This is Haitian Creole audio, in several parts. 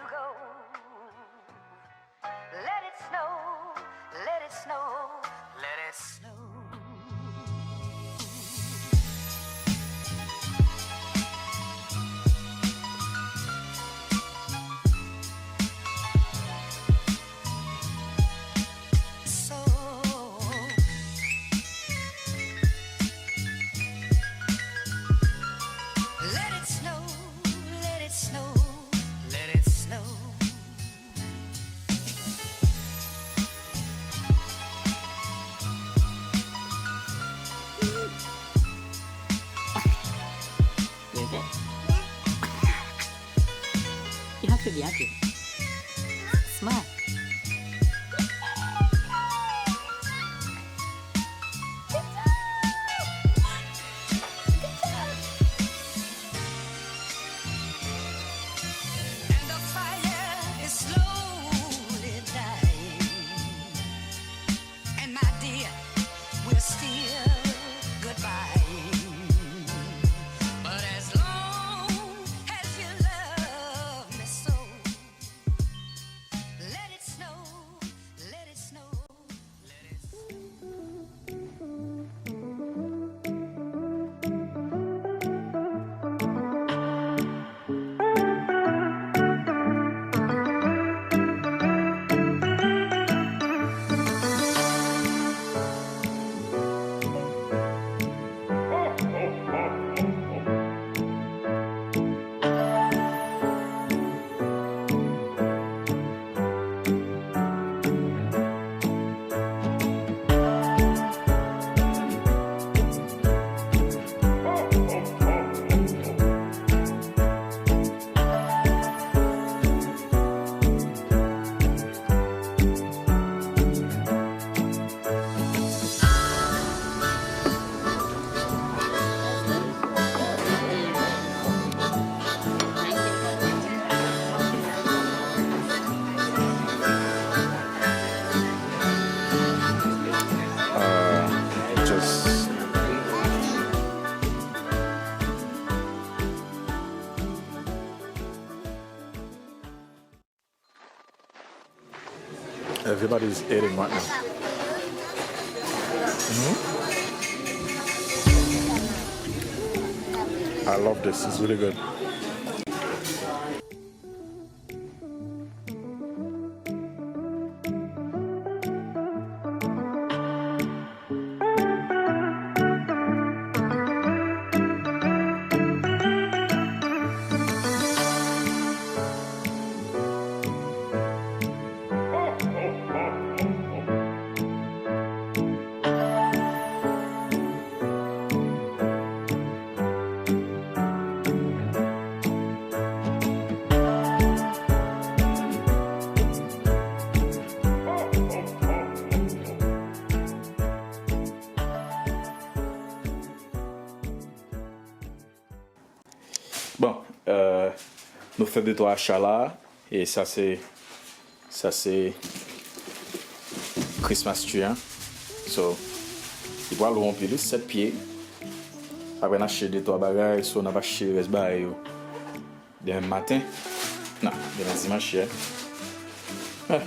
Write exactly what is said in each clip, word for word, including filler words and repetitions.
Go. Let it snow, let it snow, let it snow. So, let it snow, let it snow, let it snow. You have to be happy. Smile. And the fire is slowly dying. And my dear, we're still goodbye. But as long as you love me so, let it snow, let it snow. Uh, just Everybody's eating right now. Mhm. I love this. It's really good. Bon, euh, nou fè de twa acha la, e sa se, sa se Christmas tree an. So, li pral wo anpil, wi, sèt pye. Apre n achte de twa bagay, so n ap achte rès bagay yo. Demen maten. Non, demen dimanch, yeah. Eh.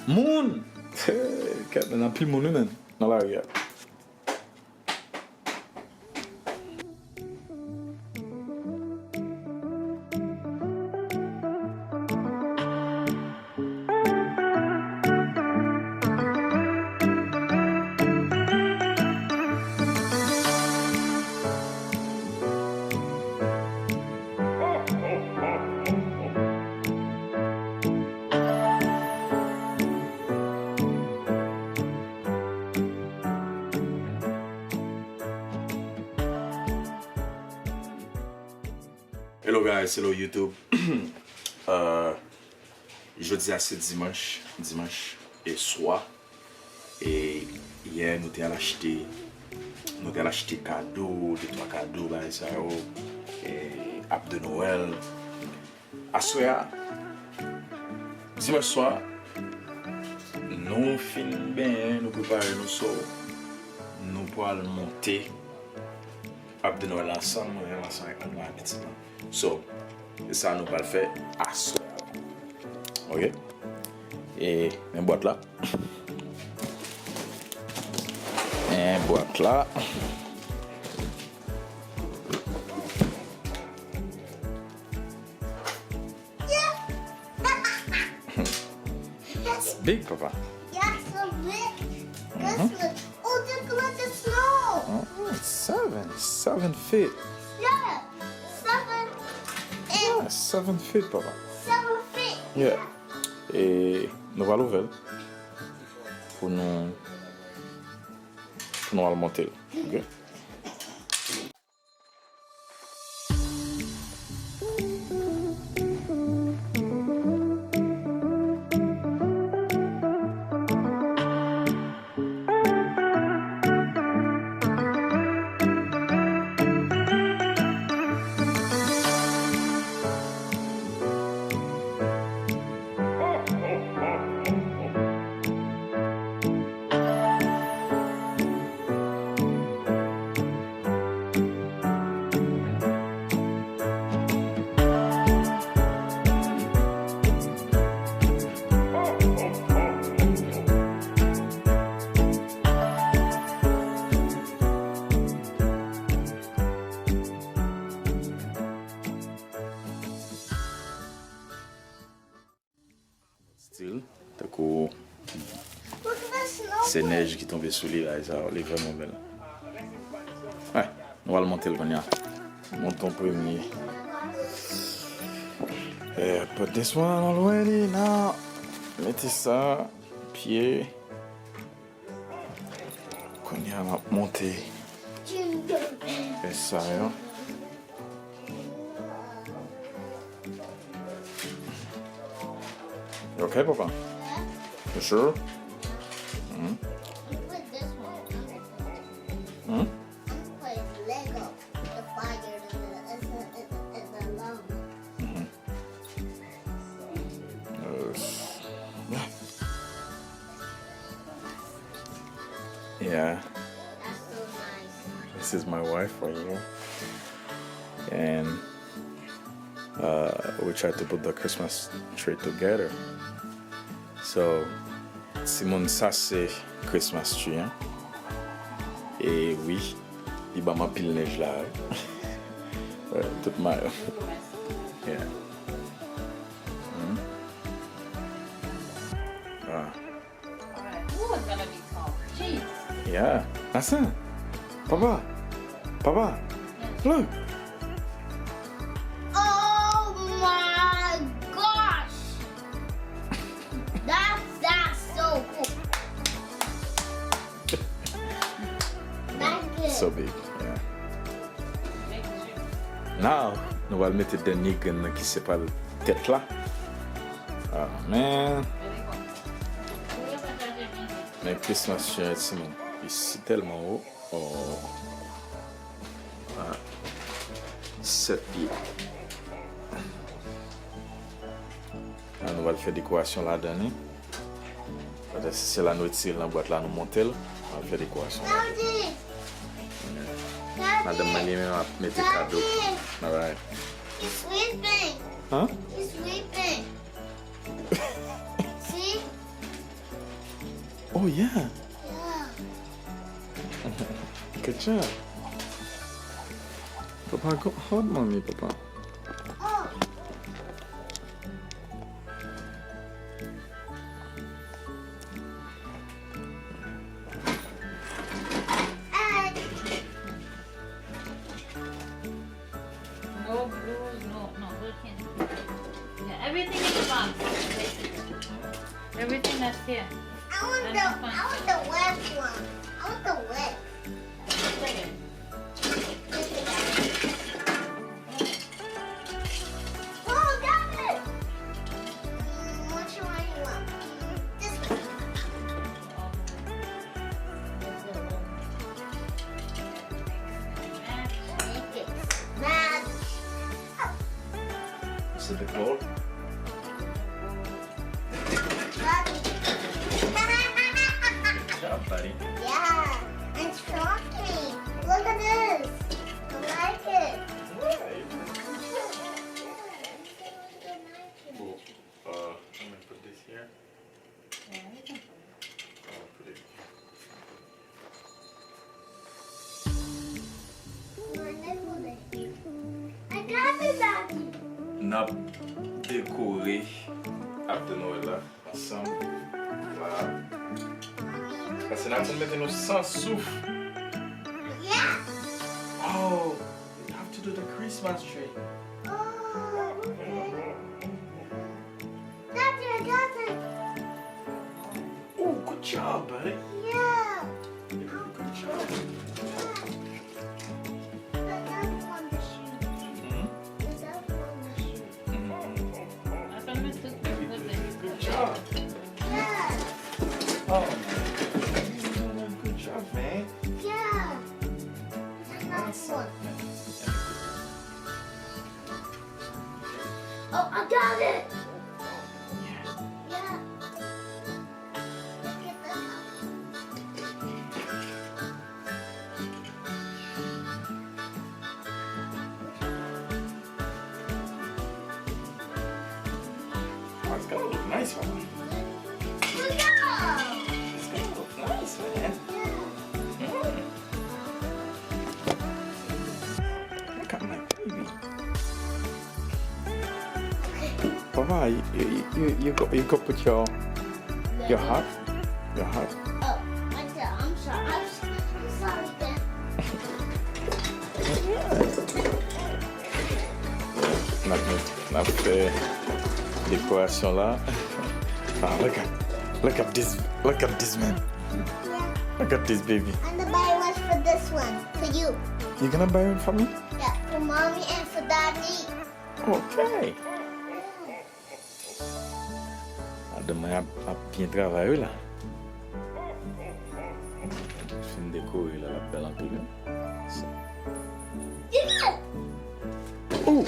Moun! Kèt, men anpil moun, wi, men, nan lari a. Hello guys, hello YouTube. Euh, jodi a se dimanch, dimanch e swa. E yè nou te al achte, nou te al achte kado, de twa kado, bagay sa yo, e ab de Nwèl. Aswè a, dimanch swa, nou fin benyen, nou prepare nou, so, nou pral monte ab de Nwèl la ansanm, mwen menm ansanm avèk manman pitit mwen. So, E sa nou pral fè aswè a. Ok? E men bwat la. Men bwat la. It's big, papa. Yeah, so big. This one. Oh, look, look, the snow. Mm, seven, seven feet. Yeah, seven. Yeah, seven feet, papa. Seven feet. Yeah. E nou pral ouvè l pou nou, pou nou al monte l. Ok? Stil, tankou se nèj ki tonbe sou li la, e sa, li vrèman bèl. Wè, nou al monte l kounye a. Monte yon premye. Eh, put this one already now. Mete sa, pye. Kounye a m ap monte. Fè sa yo. You okay, papa? You sure? Hmm? Hmm? Hmm. Yeah. This is my wife right here. And uh, we tried to put the Christmas tree together. So, timoun, sa se Christmas tree an. E wi, li ban m anpil nèj la. Tout mayo. Yeah. Hmm. Ah. Ooh, it's gonna be tall. Jeez. Yeah. Asa. Papa. Papa. Look. Oh my gosh. That's, that's so cool. That's good. So big. Yeah. Now, nou pral mete dènye grenn nan ki se pral tèt la. Ah, man. Men Christmas tree an, timoun. Li si tèlman wo. Oh. Ah. Sèt pye. La, nou pral fè dekorasyon ladan li. Paske se la nou retire l nan bwat la, nou monte l. Nou pral fè dekorasyon ladan. Madanm mwen li menm ap mete kado. Alright. He's sweeping. Huh? He's sweeping. See? Oh, yeah. Yeah. Good job. Papa, go hug mommy, papa. Oh. No blues, no, no, we can. Yeah, everything in the box, basically. Everything that's here. I want the, I want the wet one. I want the wet. Oh, got it! Mm, which one you want? This one. Make it match. Is it the gold? Good job, buddy. Yeah, it's shocking. Look at this. I like it. N ap dekore Ab de Noël la ansanm. Vwala. Paske n ap mete nou san souf. Oh, we have to do the Christmas tree. Oh, good job, buddy. Yeah. Good job. Good job. Oh, man. Good job, man. Yeah. Awesome. Oh, I got it. Yeah. Look at this. Oh, it's gonna look nice, man. It's gonna look nice, man. Mm. Look at my baby. Papa, you, you, you, you go, you go put your, your heart, your heart. Oh, I'm sorry. I'm sorry. I'm sorry, Dad. N ap met, n ap fè dekorasyon la. Ah, look at, look at this, look at this man. Look at this baby. I'm gonna buy one for this one, for you. You gonna buy one for me? Yeah, for mommy and for daddy. Okay. Madanm mwen ap, ap byen travay wi la. Fin dekore la, l ap bèl anpil wi. Oh!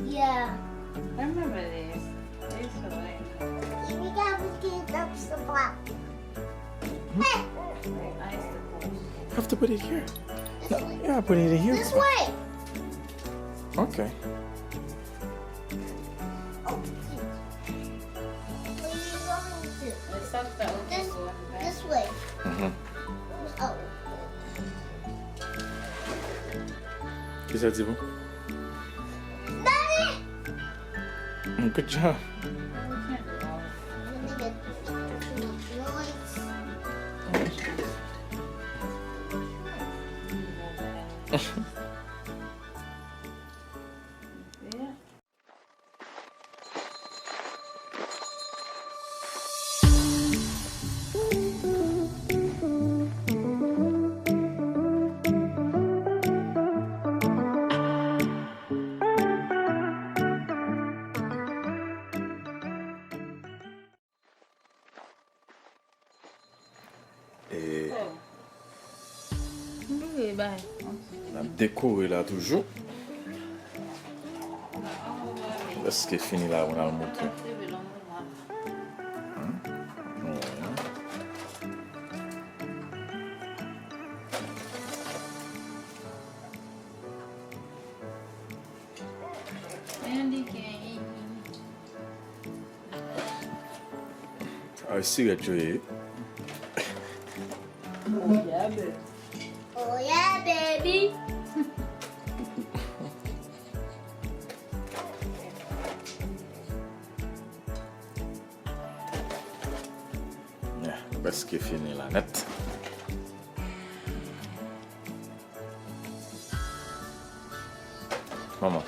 Yeah. I remember this. This is what I know. We got to get up the block. Hey! I used to post. You have to put it here. This way. Yeah, put it in here. This way. Okay. This, this way. Mhm. Oh. Kisa di bon? Daddy! Mm, good job. Let me get too much noise. Yeah. E n ap dekore la toujou. Prèske fini la, pou n al montre. Hmm? Ay, sirèt yo ye. Oh yeah, baby. Oh yeah, baby. Yeah, prèske fini la nèt. Manman.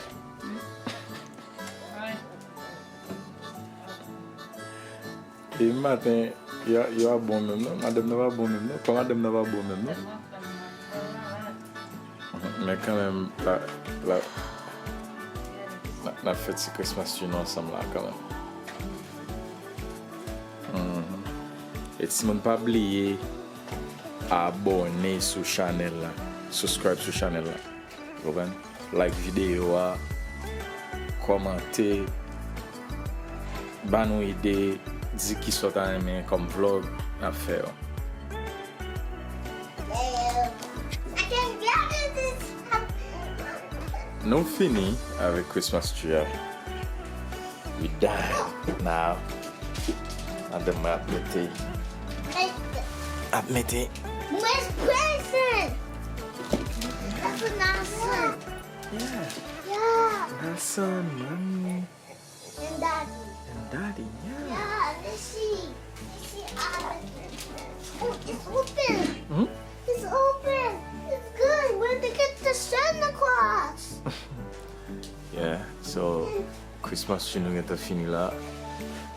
E maten, yo, yo a bon menm non. Madanm nan pa bon menm non. Kò madanm nan pa bon menm non. Men kanmenm, la, la, n ap fè ti Christmas tree nou ansanm la kanmenm. Mhm. E timoun, pa bliye abòne sou chanèl la, subscribe sou chanèl la. Ou konprann? Like videyo a, kòmante, ban nou ide, di kisa w ta renmen kòm vlòg n ap fè yo. Nou fini avèk Christmas tree a. We done now. Madanm mwen ap mete, ap mete. Where's present? That's a nice one. Yeah. Yeah. Nelson, mommy, And daddy. and daddy. Yeah. Yeah, let's see. Let's see. Uh, oh, it's open. Hmm? It's open. It's good. We're to get the Santa Claus. Yeah, so Christmas tree nou gentan fini la.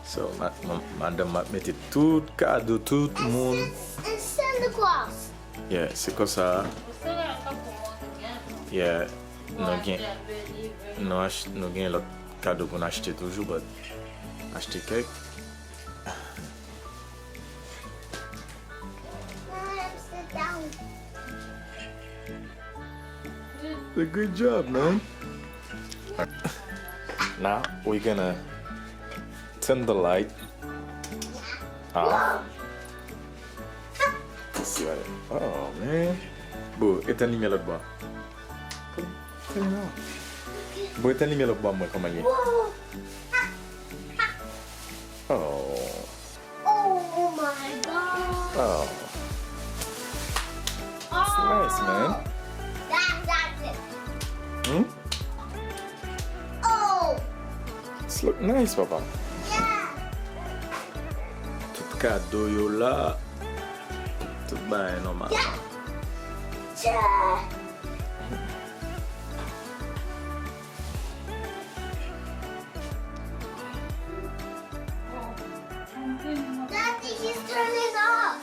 So ma, ma, madanm m ap mete tout kado tout moun. It's, it's Santa Claus. Yeah, se konsa. Yeah, nou gen nou ach, nou gen lòt kado pou n achte toujou, but achte kèk. Now sit down. A good job, man. Now we're gonna turn the light off. See what? Oh man. Boo, etenn limyè lòt bò. Turn it off. Boo, etenn limyè lòt bò mwen kòman ye. Whoa. Oh. Oh my god. Oh. Oh. Nice, man. That, that's it. Hmm? Oh. This look nice, papa. Yeah. Tout kado yo la. Tout bagay nòmal. Yeah. Yeah. Daddy, he's turning off.